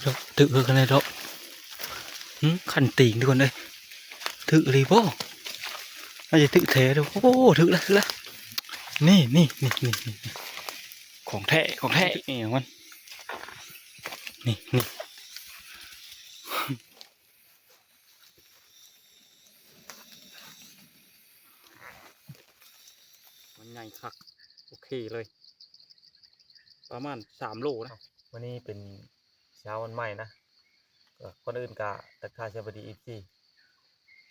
ດອກ ຖືກຄືກັນເລີຍດອກ. ຫຶ ຄັນຕີງທຸກຄົນເອີຍ ຖືກອີ່ຫຼີບໍ່? ໜ້າຈະຖືກແທ້ເດີ້. ໂອ້ ຖືກແລ້ວ ຖືກແລ້ວ. ນີ້ ນີ້ ນີ້ ນີ້ ນີ້ ຂອງແທ້ ຂອງແທ້. ນີ້ຫຍັງມັນ ນີ້ ນີ້. ມັນໃຫຍ່ຄັກ ໂອເຄເລີຍ ປະມານສາມໂລນະ. ມື້ນີ້ເປັນເຊົ້າວັນໃໝ່ນະ ກໍກ່ອນອື່ນກໍທັກທາຍສະບາຍດີ ເອັຟຊີ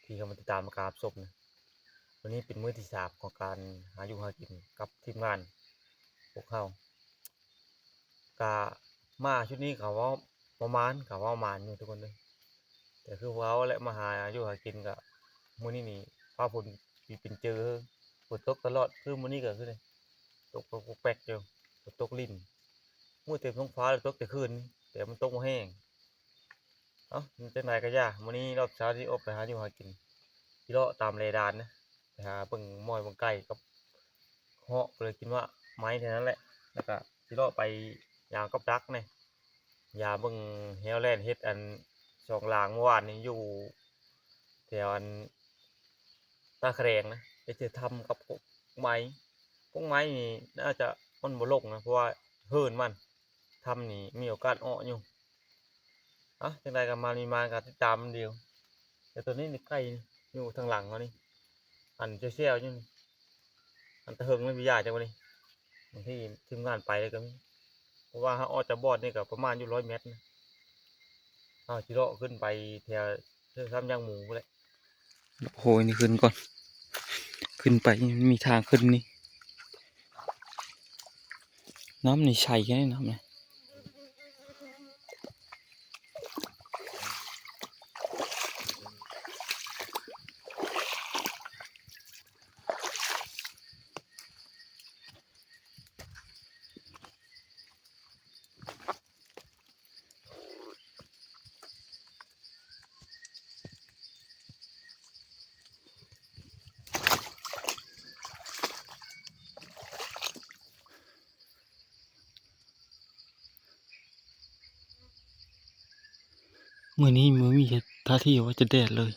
ທີ່ເຂົ້າມາຕິດຕາມ ແລະ ກະຮັບຊົມນະ. ມື້ນີ້ເປັນມື້ທີສາມຂອງການຫາຢູ່ຫາກິນກັບທີມງານພວກເຮົາ. ກະມາຊຸດນີ້ກະເວົ້າປະມານ ກະເວົ້າໝານຢູ່ທຸກຄົນເອີຍ. ແຕ່ຄືເວົ້າແຫຼະ ມາຫາຢູ່ຫາກິນກະ ມື້ນີ້ນີ້ຟ້າຝົນຊິເປັນເຈີ ຝົນຕົກຕະຫຼອດ. ຄືມື້ນີ້ກະຄືຕົກແປັກໆຢູ່ ຝົນຕົກລິນ ມືດເຕັມທ້ອງຟ້າ ແລ້ວຕົກແຕ່ຄືນ ແຕ່ມັນຕົກບໍ່ແຮງ. ເອົ້າ ມັນຈັ່ງໃດກະຢ່າ ມື້ນີ້ຮອບເຊົ້າຊິອອກໄປຫາຢູ່ຫາກິນ ຊິເລາະຕາມແລດ່ານນະ ໄປຫາເບິ່ງໝ້ອຍເບິ່ງໄກ່ກັບ ເຫາະໄປເລີຍ ກິນໝາກໄມ້ແຖວນັ້ນແຫຼະ. ແລ້ວກະຊິເລາະໄປຍາມກັບດັກແດ່ ຢາມເບິ່ງແຮວແລ່ນເຮັດອັນສອງລາງເມື່ອວານນີ້ ຢູ່ແຖວອັນທ່າຂະແດງນະ ໄປເຈີຖ້ຳກັບກົກໄມ້. ກົກໄມ້ນີ້ໜ້າຈະມັນບໍ່ລົງນະ ເພາະວ່າເຫີນມັນ ຖ້ຳນີ້ມີໂອກາດເອາະຢູ່. ເອົ້າ ຈັ່ງໃດກໍມາມີມາກໍຕິດຕາມມັນເດີ. ແຕ່ຕົວນີ້ນີ້ໄກ່ຢູ່ທາງຫຼັງເຮົານີ້ ອັນແຊວໆຢູ່ນີ້ ອັນຕະເຫິງແລ້ວມີຢາຈັກມື້ນີ້ ບາງທີທີມງານໄປແລ້ວກໍມີ ເພາະວ່າເຮົາອອກຈາກບ່ອນນີ້ກໍປະມານຢູ່ຮ້ອຍແມັດນະ. ເຮົາຊິເລາະຂຶ້ນໄປແຖວເທື່ອສາມຢ່າງໝູພຸ້ນແຫຼະ. ໂອ້ຍ ນີ້ຂຶ້ນກ່ອນ ຂຶ້ນໄປ ມັນມີທາງຂຶ້ນນີ້. ນ້ຳນີ້ໃສແທ້ ນ້ຳນີ້. ມື້ນີ້ບໍ່ມີທ່າທີວ່າຈະແດດເລີຍ.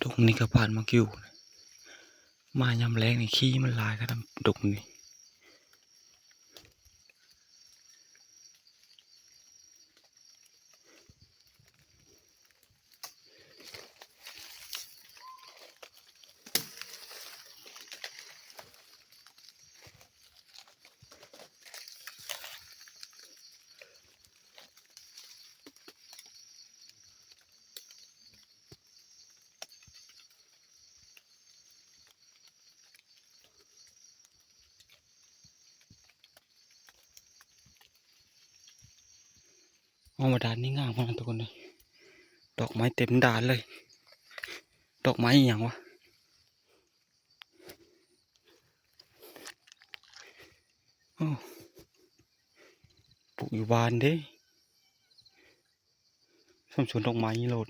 ດົງນີ້ກໍຜ່ານມາຢູ່ ມາຍາມແລງນີ້ ຂີ້ມັນຫຼາຍຂະໜາດດົງນີ້. ໂອ້ ມາດ່ານນີ້ງາມຂະໜາດ ທຸກຄົນເອີຍ ດອກໄມ້ເຕັມດ່ານເລີຍ. ດອກໄມ້ອີ່ຫຍັງວະ? ໂອ້ ປູກຢູ່ບ້ານເດ້ ຊ່ຳສວນດອກໄມ້ໂລດ.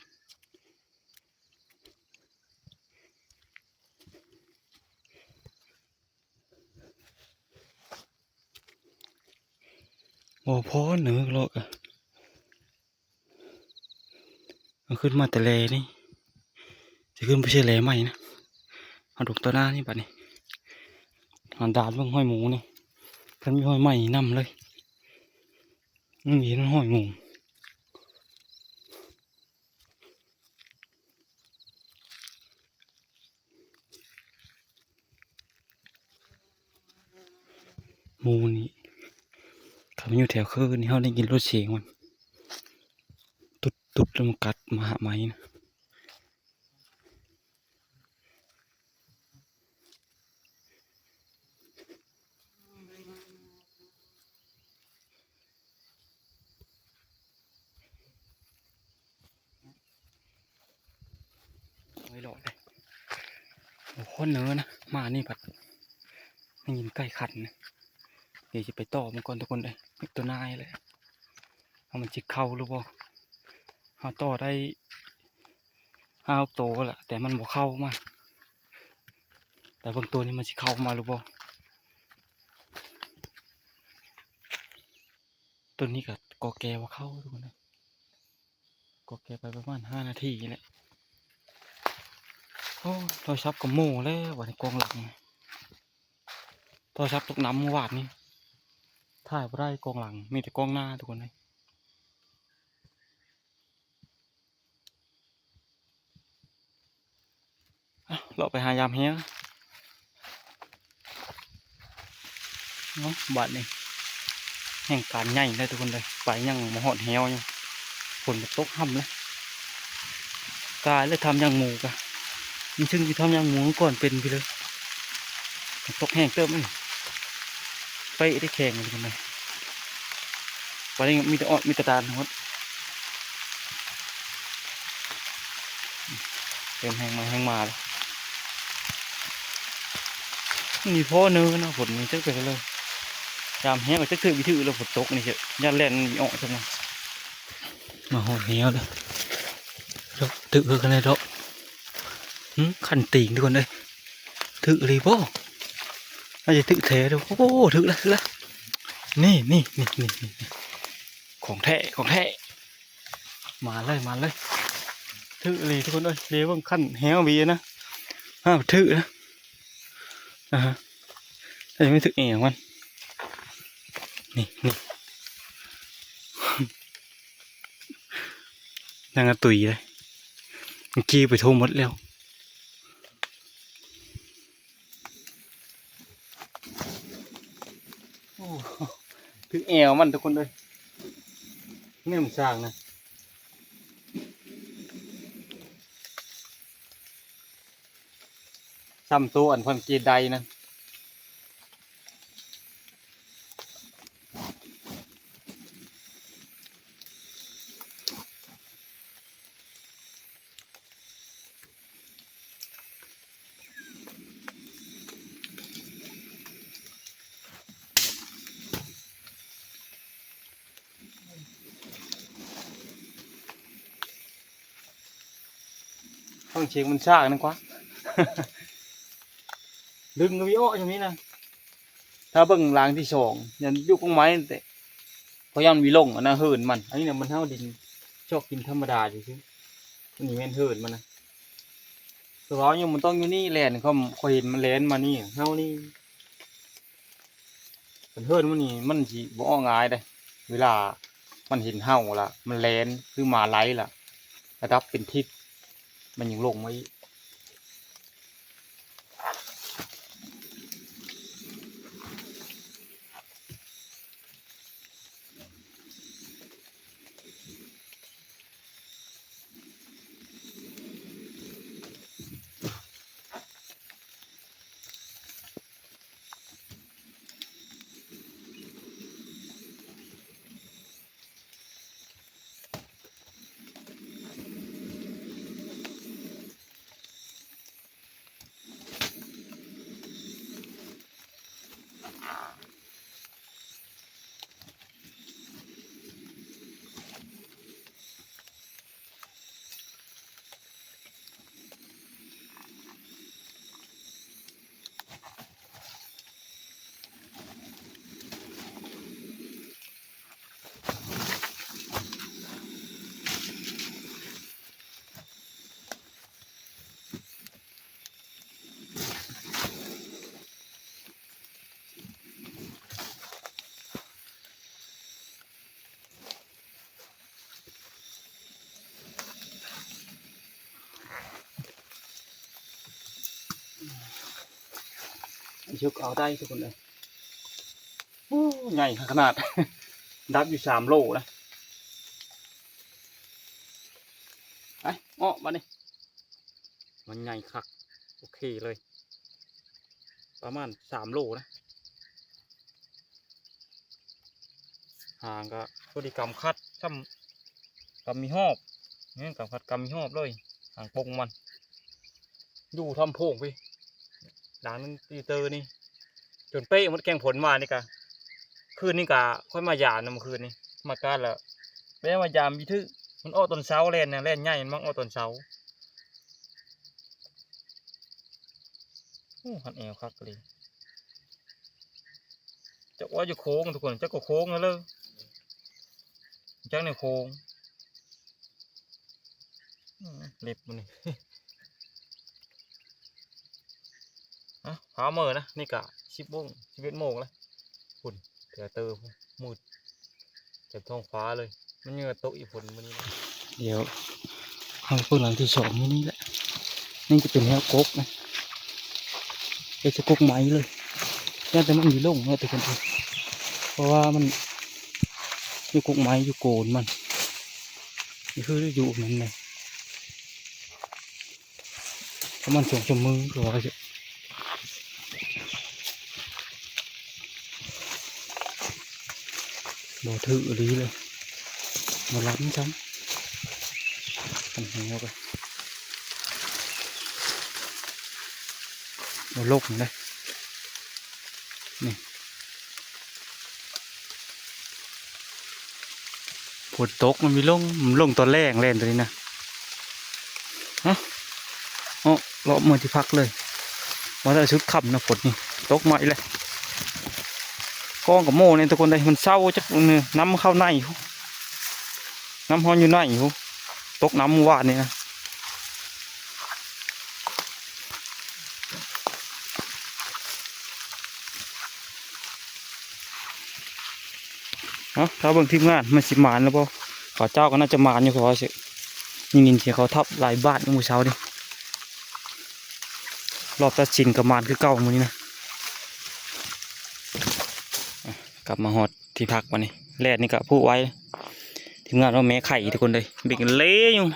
ບໍ່ພໍເນີເລາະ ເອົາຂຶ້ນມາແຕ່ແລນີ້ ຊິຂຶ້ນໄປເຊື່ອແລໃໝ່ນະ. ເອົາດົກຕໍ່ໜ້ານີ້ບາດນີ້ ຫາດ່ານເບິ່ງຮອຍໝູນີ້ ຄັນມີຮອຍໃໝ່ນຳເລີຍ ມັນເຫັນຮອຍໝູ. ໝູນີ້ ຄັນມັນຢູ່ແຖວຄືນີ້ ເຮົາໄດ້ຍິນໂລດສຽງມັນ ຕຸດໆ ແລ້ວມັນກັດມາຫາໄມ້ນະ. ໄປເລາະເດ້ ໂອ້ ຄົນເນີນະ ມານີ້ພັດໄດ້ຍິນໄກ່ຂັນນະ. ດຽວຊິໄປຕໍ່ມັນກ່ອນທຸກຄົນເອີຍ ເຮັດຕົວນາຍແຫຼະ ວ່າມັນຊິເຂົ້າຫຼືບໍ່. ເຮົາຕໍ່ໄດ້ຫ້າຫົກໂຕລະ ແຕ່ມັນບໍ່ເຂົ້າມາ. ແຕ່ເບິ່ງໂຕນີ້ມັນຊິເຂົ້າມາຫຼືບໍ່. ໂຕນີ້ກໍ ກໍແກ່ບໍ່ເຂົ້າທຸກຄົນເອີຍ ກໍແກ່ໄປປະມານຫ້ານາທີນີ້ແຫຼະ. ໂອ້ ໂທລະສັບກໍໂມ້ແລ້ວ ບາດນີ້ກ້ອງຫຼັງ ໂທລະສັບຕົກນ້ຳມື້ວານນີ້ ຖ່າຍບໍ່ໄດ້ກ້ອງຫຼັງ ມີແຕ່ກ້ອງໜ້າທຸກຄົນເອີຍ. ອາ ເລາະໄປຫາຢາມແຮງເນາະ ບາດນີ້ແຮງການໃຫຍ່ເດີທຸກຄົນເດີ ໄປຍັງບໍ່ຮອດແຮວຢູ່ ຝົນກໍຕົກຮຳເລີຍ. ຕາຍແລ້ວ ທຳຫຍັງໝູກະ ມັນເຊິ່ງຊິທຳຫຍັງໝູກ່ອນເປັນພີ້ເລີຍ. ຕົກແຮງເຕີບເລີຍ ໄປໄດ້ແຂງເລີຍ ໄປນີ້ມີແຕ່ອອດ ມີແຕ່ຕານທັງໝົດ. ເປັນແຮງມາແຮງມາເລີຍ ມີພໍເນີນນະ ຝົນນີ້ຈັກເປັນເລີຍ ຍາມແຮງກໍຈັກຖືກບໍ່ຖືກແລ້ວ ຝົນຕົກນີ້ເຊີ ຢ້ານແລ່ນໜີອອກຊັ້ນນະ. ມາຮອດແຮງແລ້ວ ຖືກຄືກັນແດ່ດອກ ຫື ຄັນຕີງທຸກຄົນເອີຍ ຖືກອີ່ຫຼີບໍ່? ໜ້າຈະຖືກແທ້ເດີ. ໂອ້ ຖືກແລ້ວ ຖືກແລ້ວ ນີ້ ນີ້ ນີ້ ນີ້ ຂອງແທ້ ຂອງແທ້ ມາເລີຍ ມາເລີຍ ຖືກອີ່ຫຼີທຸກຄົນເອີຍ. ເລເບິ່ງຄັນແຮງຫວີນະ ຫາຖືກນະ ອາຮະ ແຕ່ຍັງບໍ່ຖືກອີ່ຫຍັງມັນ ນີ້ ນີ້ ຍັງກະຕຸຍເລີຍ ມັນກີ້ໄປທົ່ວໝົດແລ້ວ. ໂອ້ ຖືກແອວມັນທຸກຄົນເອີຍ ແມ່ນຊ້າງນະ ຊ້ຳໂຕອັນພັນກີດໄດນະ. ຟັງສຽງມັນຊ້າງນັ້ນກວ່າ ດຶງກະມີເອາະຈັ່ງນີ້ນະ. ຖ້າເບິ່ງຫຼັງທີສອງ ຍັງຢູ່ກົງໄມ້ແຕ່ ເພາະຢ້ານມີລົງອັນນະເຫີນມັນ ອັນນີ້ນະມັນເຫົ່າດິນ ຊອກກິນທຳມະດາຊື່ໆ ອັນນີ້ແມ່ນເຫີນມັນນະ. ແຕ່ວ່າຍັງບໍ່ຕ້ອງຢູ່ນີ້ ແລ່ນ ຂ້ອຍ ຂ້ອຍເຫັນມັນແລ່ນມານີ້ ເຫົ່ານີ້ ຄັນເຫີນມັນນີ້ມັນຊິບໍ່ອອກງ່າຍເດ້ ເວລາມັນເຫັນເຫົ່າລະ ມັນແລ່ນ ຄືໝາໄລ່ລະ ລະດັບເປັນທິດ ມັນຍັງລົງມາອີກ. ຍົກເອົາໄດ້ທຸກຄົນເອີຍ ໂອ້ ໃຫຍ່ຂະໜາດ ດັບຢູ່ສາມໂລນະ. ໄປ ເອາະບາດນີ້ ມັນໃຫຍ່ຄັກ ໂອເຄເລີຍ ປະມານສາມໂລນະ. ຫາງກະພໍດີກຳຂັດ ຊ່ຳກຳມີຮອບ ນີ້ກຳຂັດກຳມີຮອບເລີຍ ຫາງປົງມັນ. ຢູ່ທຳໂພງພີ້ ຫຼັງນັ້ນຕີເຕີນີ້ ຈົນເປະໝົດແຂ້ງຝົນມານີ້ກະ ຄືນນີ້ກະຂ້ອຍມາຢາມນຳ ຄືນນີ້ມາການລະ ແມ່ນວ່າຢາມອີຖືກ ມັນອອກຕອນເຊົ້າ ແລ່ນນະ ແລ່ນໃຫຍ່ ມັນມັກອອກຕອນເຊົ້າ. ໂອ້ ຮັດແອວຄັກອີ່ຫຼີ. ຈັກວ່າຢູ່ໂຄ້ງທຸກຄົນ ຈັກກໍໂຄ້ງຫັ້ນເລີຍ ຈັກແນວໂຄ້ງ. ອືມ ເລັບມັນນີ້ ອະ ພາເມືອນະ ນີ້ກະສິບໂມງ ສິບເອັດໂມງລະ ພຸ້ນ ແຖວເຕີພຸ້ນ ມືດ ເຕັມທ້ອງຟ້າເລີຍ ມັນຍັງຕົກອີກຝົນມື້ນີ້ນະ. ດຽວເຮົາເບິ່ງຫຼັງທີສອງຢູ່ນີ້ແຫຼະ ນີ້ຈະເປັນແນວກົກນະ ເຮັດຄືກົກໄມ້ເລີຍ ຢ້ານແຕ່ມັນມີລົງເນາະທຸກຄົນ ເພາະວ່າມັນຢູ່ກົກໄມ້ຢູ່ໂກນມັນ ນີ້ຄືຢູ່ນັ້ນນະ. ປະມານສອງຊົ່ວໂມງ ຄືວ່າຊິບໍ່ຖືກອີ່ຫຼີເລີຍ ບໍ່ລຳຊ້ຳ ມັນແຮງເລີຍ ບໍ່ລົງເດ້ ນີ້. ຝົນຕົກມັນມີລົງ ມັນລົງຕອນແລງແລ່ນໂຕນີ້ນະ ຮະ ເອາະ ເລາະເມືອທີ່ພັກເລີຍ ມາແຕ່ຊຸດຄ່ຳນະ ຝົນນີ້ຕົກມາອີກແລ້ວ ກອງກະໂມນີ້ທຸກຄົນເອີຍ ມັນເຊົາຈັກ ນ້ຳເຂົ້າໃນ ນ້ຳເຮົາຢູ່ໃນພຸ້ນ ຕົກນ້ຳມື້ວານນີ້ນະ. ເອົາ ຖ້າເບິ່ງທີມງານມັນຊິໝານຫຼືບໍ່ ເຂົາເຈົ້າກໍໜ້າຈະໝານຢູ່ ເພາະວ່າຊິ ໄດ້ຍິນສຽງເຂົາທັບຫຼາຍບາດມື້ເຊົ້ານີ້ ຮອບຕັດສິນກໍໝານຄືເກົ່າມື້ນີ້ນະ. ກັບມາຮອດທີ່ພັກບັດນີ້ ແລດນີ້ກະຜູ້ໄວ ທີມງານວ່າແມ່ໄຂ່ທຸກຄົນເອີຍ ເບັກເລຢູ່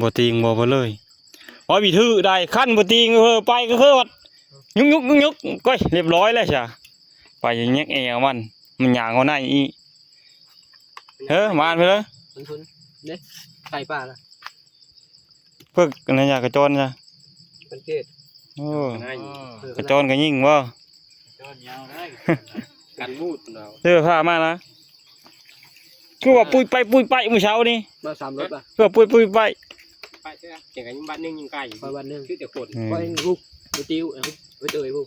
ບໍ່ຕີງບໍ່ເລີຍ ໂອ້ຍ ບໍ່ຖືກໄດ້ ຄັນບໍ່ຕີງ ເອີ ໄປກໍຄືວ່າຍຸກໆໆໆ ໂອ້ຍ ຮຽບຮ້ອຍແລ້ວຊະ ໄປແຍກແອວມັນ ມັນຍ່າງເອົາໃນອີກ ເອີ ມາອ່ານໄປເລີຍ ມັນພຸ້ນເດ້ ໄຂ່ປາລະ ເພິກອັນນັ້ນຫຍັງ ກະຈອນຊະ ສັງເກດ ໂອ້ ເອີ ກະຈອນກະຍິງບໍ່ ກະຈອນຍາວໄດ້ ກັນບູດເນາະ ເອີ ພາມາລະ ຄືວ່າປຸ້ຍໄປປຸ້ຍໄປມື້ເຊົ້ານີ້ ມາສາມລົດລະ ຄືວ່າປຸ້ຍໄປ ໄປເທື່ອ ຈັ່ງກັນບາດໜຶ່ງຍິງໄກ ຂ້ອຍບາດໜຶ່ງ ຄືແຕ່ຄົນ ອືມ ຂ້ອຍແຮ່ງຮຸກ ບໍ່ຕິວ ໄປເຕີຍພຸ້ນ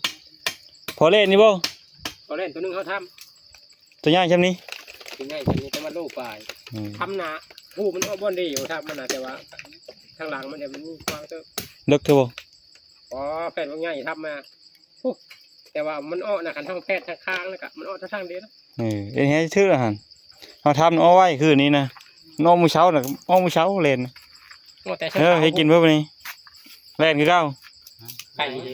ພໍແລ່ນຢູ່ບໍ່ ພໍແລ່ນ ໂຕໜຶ່ງເຮົາທຳ ຕົວໃຫຍ່ຊ່ຳນີ້ ຕົວໃຫຍ່ຊ່ຳນີ້ ແຕ່ວ່າໂລປາຍ ອືມ ທຳນະ ໂອ້ ມັນອອກບ່ອນດີຢູ່ ທຳມັນນະ ແຕ່ວ່າທາງຫຼັງມັນ ມັນກວ້າງເຕີບ ເລິກເທື່ອບໍ່ ອໍ ແພດບັກໃຫຍ່ທຳມາ ໂອ້ ແຕ່ວ່າມັນອອກນະ ຄັນທາງແພດທາງຂ້າງແລ້ວກະ ມັນອອກທາງດຽວນະ ເອີ ເຮັດໃຫ້ຖືກຫັ້ນ ເຮົາທຳອອກໄວຄືນນີ້ນະ ມັນອອກມື້ເຊົ້ານະ ອອກມື້ເຊົ້າແລ່ນ ເອີ ເຮັດກິນເບິ່ງບາດນີ້ ແລ່ນຄືເກົ່າ ໄກ່ເດ້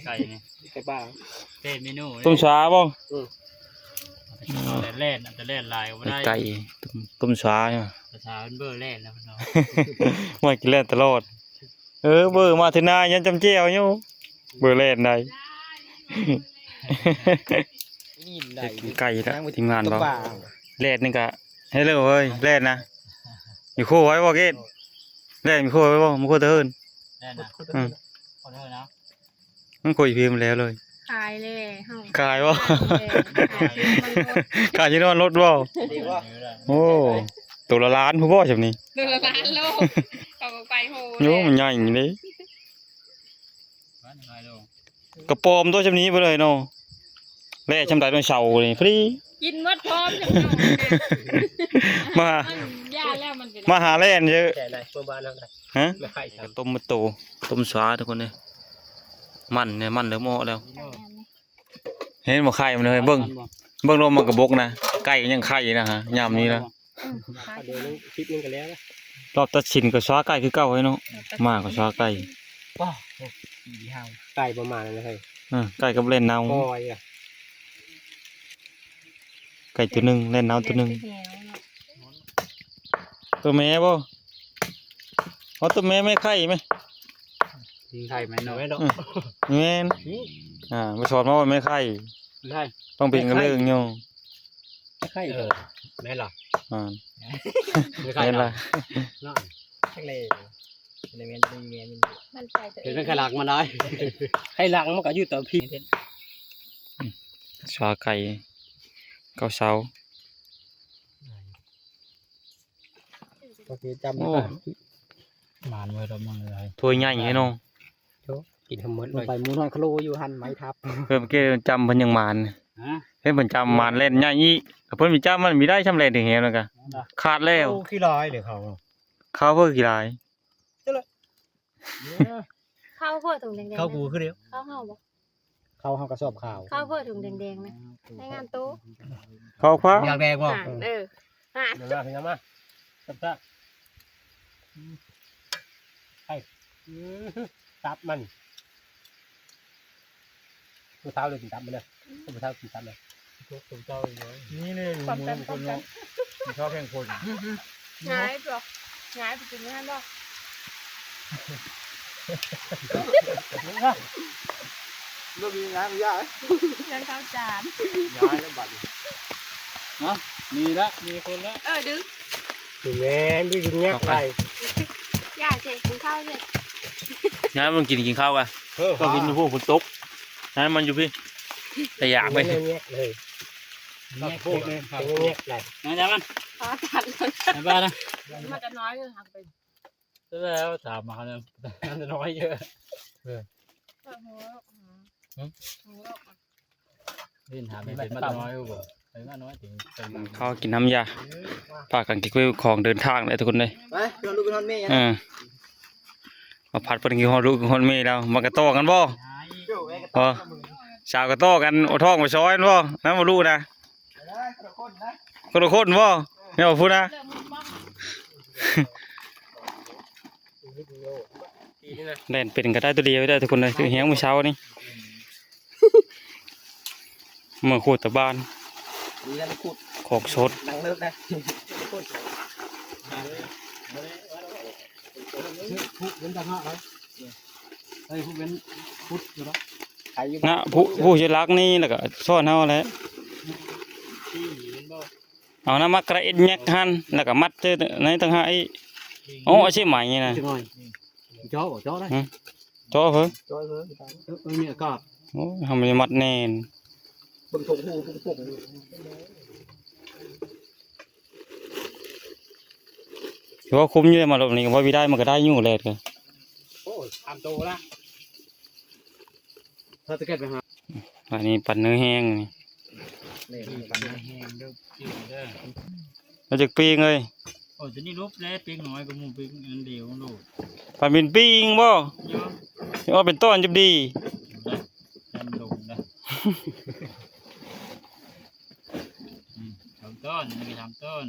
ໄກ່ນີ້ ໄກ່ປ່າ ເປັນເມນູ ຕົ້ມສາບໍ່ ເອີ ແລ່ນ ແຕ່ແລ່ນຫຼາຍກໍບໍ່ໄດ້ ໄກ່ ຕົ້ມ ຕົ້ມສາ ພາສາເພິ່ນເບີແລ່ນແລ້ວເນາະ ວ່າກິນແລ່ນຕະຫຼອດ ເອີ ເບີມາເທື່ອໜ້າຍັງຈຳແຈ່ວຢູ່ ເບີແລ່ນໄດ້ ໄກ່ລະ ທີມງານບໍ່ ແລ່ນນີ້ກະ ເຮັດເລີຍເວີຍ ແລ່ນນະ ຢູ່ໂຄໄວ້ບໍ່ເກດ ແລ່ນຢູ່ໂຄໄວ້ບໍ່ ບໍ່ໂຄຕະເຮີນ ແລ່ນນະ ອືມ ໂຄຕະເຮີນເນາະ ມັນຄຸຍພິມແລ້ວເລີຍ ຂາຍແລ້ວເຮົາ ຂາຍບໍ່ ຂາຍແລ້ວ ຂາຍຢູ່ນ້ຳມັນລົດ ຂາຍຢູ່ນ້ຳມັນລົດບໍ່ ດີບໍ່ ໂອ້ ໂຕລະລ້ານພຸ້ນບໍ່ຊ່ຳນີ້ ໂຕລະລ້ານໂລ ເຂົາກໍໄປໂຫ ໂອ້ ມັນໃຫຍ່ນີ້ເດ້ ກະປອມຕົວຊ່ຳນີ້ໄປເລີຍເນາະ ແລ່ຊ່ຳໃດ ໂດນເສົານີ້ ພໍດີ ກິນໝົດພ້ອມຈັງເຮົາ ມາຫາ ມັນຢ່າແລ້ວມັນເປັນ ມາຫາແລ່ນເຍອະ ແກ່ໄດ້ ເມືອບ້ານເຮົາໄດ້ ຮະ ແມ່ໄຂ່ ຕົ້ມໝົດໂຕ ຕົ້ມສາທຸກຄົນເອີຍ ມັນນີ້ ມັນເລີ່ມອອກແລ້ວ ເຫັນບໍ່ໄຂ່ມັນເອີຍ ເບິ່ງ ເບິ່ງລົມມັນກະບົກນະ ໄກ່ຍັງໄຂ່ນະ ຍາມນີ້ນະ ອືມ ເດີນຄລິບໜຶ່ງກໍແລ້ວລະ ຮອບຕັດສິນກໍຊວາໄກ່ຄືເກົ່າເລີຍເນາະ ໝາກໍຊວາໄກ່ ປ້າ ໄກ່ປະມານນັ້ນເລີຍ ເອີ ໄກ່ກັບແລ່ນເນົ່າ ໄກ່ໂຕໜຶ່ງ ແລ່ນເນົ່າໂຕໜຶ່ງ ໂຕແມ່ບໍ່ ເອົາໂຕແມ່ ແມ່ໄຂ່ໄໝ ໄຂ່ແມ່ນ້ອຍ ອືມ ແມ່ນ ອ່າ ໄປສອນມາວ່າແມ່ໄຂ່ ໄຂ່ ຕ້ອງເປັນກະເລີງຢູ່ ໄຂ່ ເອີ ແມ່ນລະ ອ່າ ແມ່ນລະ ເນາະ ຈັກແລ້ວ ແມ່ນ ແມ່ນ ມັນໃຈຕົວເອງ ເປັນໄຂ່ຫຼັງມັນໄດ້ ໄຂ່ຫຼັງມັນກໍຢູ່ຕໍ່ພີ້ ຊາໄກ່ ເກົ້າເສົາ ກໍຄືຈຳ ໂອ້ ໄດ້ ໝານເວີດ ມັນເລີຍ ຖ້ວຍໃຫຍ່ແທ້ເນາະ ໂຈະ ກິນໃຫ້ໝົດເລີຍ ໄປໝູນ້ອຍຄະໂລຢູ່ຫັ້ນ ໄມ້ທັບ ເພິ່ນເກຈຳເພິ່ນຍັງໝານ ຮະ ເຫັນເພິ່ນຈຳໝານແລ່ນໃຫຍ່ອີກ ເພິ່ນໄປຈຳມັນມີໄດ້ຊ່ຳແລ່ນເຖິງແຮງນັ້ນກະ ຂາດແລ້ວ ໂອ້ ຂີ້ລາຍເດ້ເຂົາ ເຂົາເພິ່ນຂີ້ລາຍ ເຈົ້າລະ ເຂົາເພິ່ນຖົງແດງໆ ເຂົາກູຄືດຽວ ເຂົາເຮົາບໍ່ ເຂົາເຮົາກະສອບຂາວ ເຂົາເພິ່ນຖົງແດງໆນະ ໃນງານໂຕ ເຂົາຂວາ ຢາກແດກບໍ່ ເອີ ຮະ ເດີມາ ເດີມາ ແຊບໆ ໄອ້ ອື ຕັບມັນ ມື້ເຊົ້າເລີຍກິນຕັບມັນເດີ ມື້ເຊົ້າກິນຕັບເລີຍ ມື້ເຊົ້າອີກເນາະ ນີ້ເລີຍ ຄວາມ ໝູ ຈຳ ຄວາມ ຄົນເນາະ ກິນເຂົ້າແຂ່ງຄົນ ຫງາຍບໍ່ ຫງາຍໄປກິນຢູ່ຫັ້ນບໍ່ ບໍ່ມີຫຍັງ ຢ່າ ຍັງເຂົ້າຈານ ຍ້າຍແລ້ວບັດນີ້ ເນາະ ມີລະ ມີຄົນລະ ເອີ ດຶງ ແມ່ນ ດຶງແຍກໄປ ຢ່າເຈ ກິນເຂົ້າເຈ ຍ້າຍມັນກິນ ກິນເຂົ້າກະ ເອີ ກໍກິນຢູ່ພຸ້ນ ຝົນຕົກ ຍ້າຍມັນຢູ່ພີ້ ແຕ່ຢາກເວີຍ ແຍກເລີຍ ແຍກເລີຍ ແຍກໄດ້ ຍ້າຍມັນ ຂໍຕັດ ແມ່ນບໍ່ນະ ມັນຈະນ້ອຍເລີຍ ແລ້ວຖາມມາແລ້ວ ມັນນ້ອຍເດີ ເອີ ຫື ເຫັນຖາມເປັນມານ້ອຍບໍ່ ໄປມານ້ອຍ ເຂົ້າກິນນ້ຳຢາ ພາກັນເກັບເອົາຂອງເດີນທາງເດີທຸກຄົນເດີ ໄປ ເພື່ອລູກໄປນອນເມ ເອີ ມາພັດເພິ່ນກິນຮອດລູກຮອດເມແລ້ວ ມາກະຕໍ່ກັນບໍ່ ບໍ່ ສາວກະຕໍ່ກັນ ເອົາທ້ອງໄປຊອຍແມ່ນບໍ່ ນັ້ນບໍ່ລູກນະ ຄົນລະຄົນນະ ຄົນລະຄົນບໍ່ ແມ່ນບໍ່ພຸ້ນນະ ແລ່ນເປັນກໍໄດ້ຕົວດຽວໄດ້ທຸກຄົນເດີ ຖືແຮງມື້ເຊົ້ານີ້ ເມືອຂູດຕາບ້ານ ຂອງສົດ ນັ່ງເລີກນະ ຜຸເປັນຕາຫະໄດ້ ເອີຍ ຜຸເປັນ ຜຸຢູ່ເນາະ ນະ ຜຸ ຜຸຢູ່ຫຼັກນີ້ ແລ້ວກໍຊ້ອນເຮົາແຫຼະ ເອົານຳມາກະເອັດແຍກຫັ້ນ ແລ້ວກໍມັດໃສ່ໃນຕ່າງຫາກອີກ ໂອ້ ອາຊີບໃໝ່ນີ້ນະ ເຈາະບໍ່ ເຈາະໄດ້ ຫື ເຈາະເພິ່ນ ເອີ ເອີ ມີອາກາດ ໂອ້ຍ ເຮົາບໍ່ໄດ້ມັດແໜ້ນ ເບິ່ງທົ່ງຫູ ເບິ່ງທົ່ງຫູ ຖືວ່າຄຸ້ມຢູ່ເດ ມາລົບນີ້ກໍບໍ່ມີໄດ້ ມັນກໍໄດ້ຢູ່ແຫຼະ ໂອ້ຍ ສາມໂຕລະ ຖ້າຈະເກັບໄປຫາ ອັນນີ້ປັນເນື້ອແຫ້ງນີ້ ນີ້ປັນເນື້ອແຫ້ງເດີ ກິນເດີ ມາຈາກປີ້ງເອີຍ ໂອ້ຍ ຕົວນີ້ລົບແລ້ວ ປີ້ງນ້ອຍກວ່າໝູ່ ປີ້ງອັນດຽວໂລດ ປານເປັນປີ້ງບໍ່ ເນາະ ຊິເອົາເປັນຕ້ອນຈັບດີ ຈຳລົງນະ ອືມ ສອງຕ້ອນ ອັນນີ້ສາມຕ້ອນ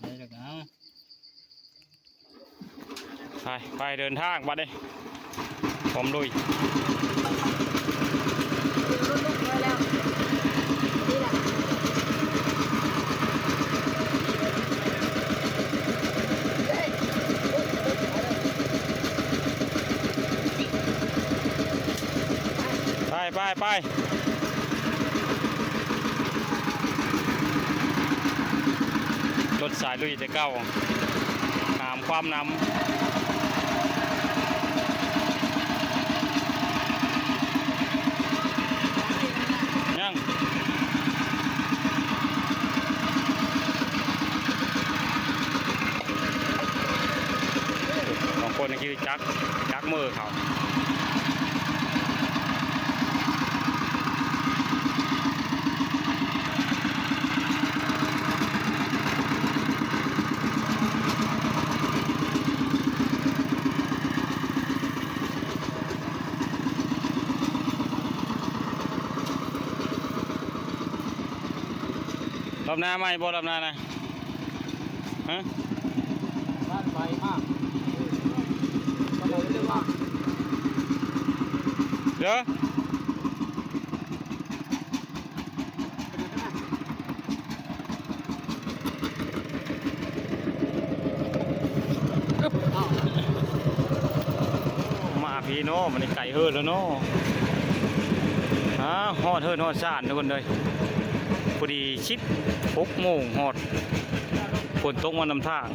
ໄດ້ແລ້ວກໍ ໄປ ໄປເດີນທາງບັດນີ້ ພ້ອມລຸຍ ໄປ ໄປ ໄປ ລົດສາຍລຸຍແຕ່ເກົ່າ ຫາມຄວາມນຳ ຍັງ ບາງຄົນຂີ່ຈັກ ຈັກມືເຂົາ ລອບໜ້າໃໝ່ບໍ່ ລອບໜ້ານະ? ຮະ? ເດີ ມາພີ້ເນາະ ມັນໄກເຮີດແລ້ວເນາະ. ອາ ຮອດເຮືອນຮອດຊານທຸກຄົນເອີຍ ພໍດີສິບ ຫົກໂມງຮອດ ຝົນຕົກມານຳທາງ.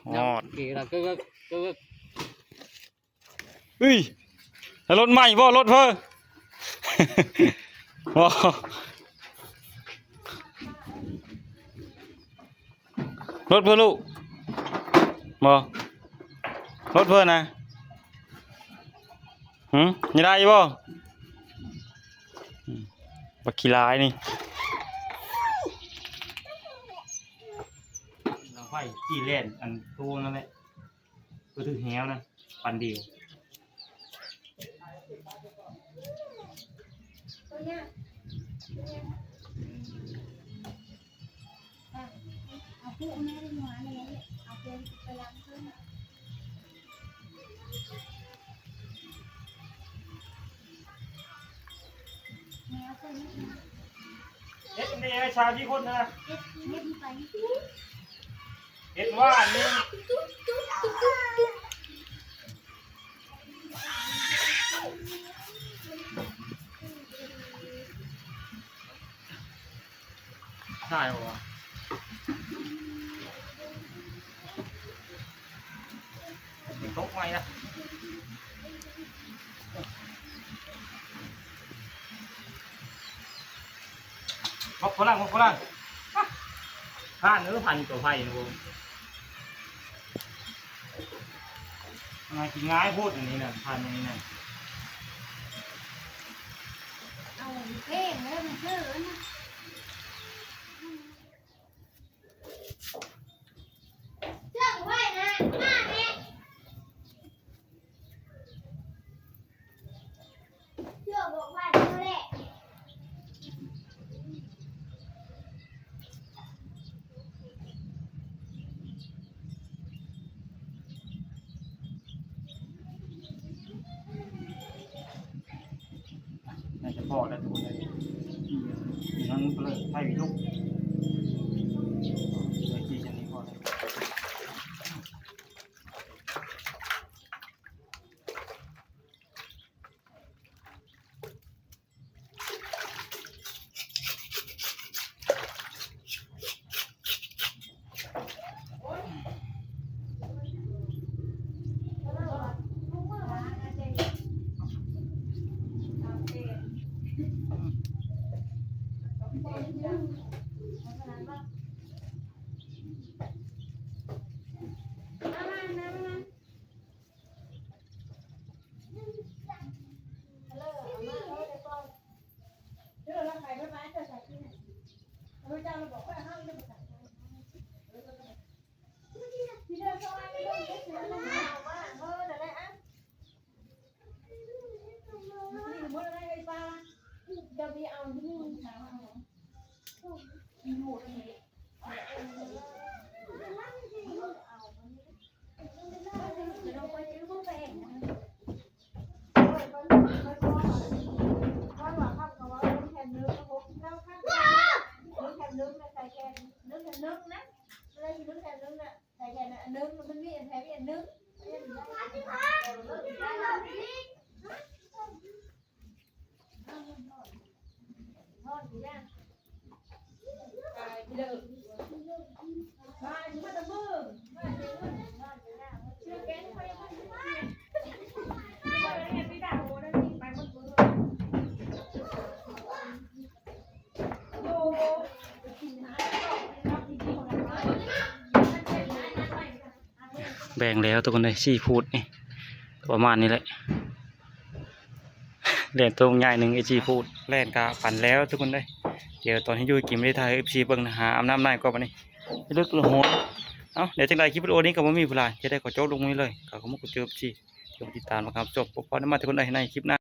ຮອດ. ເອີຍ ລົດໃໝ່ບໍ່? ລົດເພິ່ນບໍ່? ລົດເພິ່ນລູກ ບໍ່? ລົດເພິ່ນນະ ຫື ຍັງໄດ້ຢູ່ບໍ່? ບັກຂີ້ຫຼາຍນີ້ ເອົາໄວ້ຂີ່ແລ່ນອັນໂຕນັ້ນແຫຼະ. ກໍຖືກແຮວນະ ປັນດຽວ. ເຮັດແນວຊາວທີ່ຄົນນະ ເຮັດຫວານນີ້ ຖ່າຍບໍ່ວະ? ຕົກໃໝ່ລະ ບັກຝຣັ່ງ ບັກຝຣັ່ງ ຜ່ານ ເອີ ຜ່ານຕົວໄຜ່ນະ ຫາກິນງ່າຍໂພດອັນນີ້ນະ ຜ່ານອັນນີ້ນະ ເອົາເພງເດີ ມັນຊື່ນະ. ໜ້າຈະພໍແລ້ວທຸກຄົນເອີຍ ມັນເລີຍໄຟວິລຸ ໄວ້ທີ່ຈະນີ້ພໍແລ້ວ. ແບ່ງແລ້ວທຸກຄົນເອີຍ ສີ່ຟຸດນີ້ ປະມານນີ້ແຫຼະ ແລ່ນຕົວໃຫຍ່ໜຶ່ງ ສີ່ຟຸດ ແລ່ນກະປັ່ນແລ້ວທຸກຄົນເອີຍ. ດຽວຕອນເຮັດຢູ່ເຮັດກິນ ບໍ່ໄດ້ຖ່າຍໃຫ້ເອັຟຊີເບິ່ງນະ ຫາອາບນ້ຳໃນກ່ອນບັດນີ້ ລຶກລະໂຫຍ. ເອົ້າ ດຽວຈັ່ງໃດຄລິບວິດີໂອນີ້ກໍບໍ່ມີຜູ້ຫຼາຍ ຈະໄດ້ຂໍຈົບລົງນີ້ເລີຍ ກໍຂໍຂອບຄຸນເອັຟຊີທີ່ຕິດຕາມ ແລະ ຮັບຊົມ. ພົບກັນໃໝ່ທຸກຄົນເອີຍ ໃນຄລິບໜ້າ.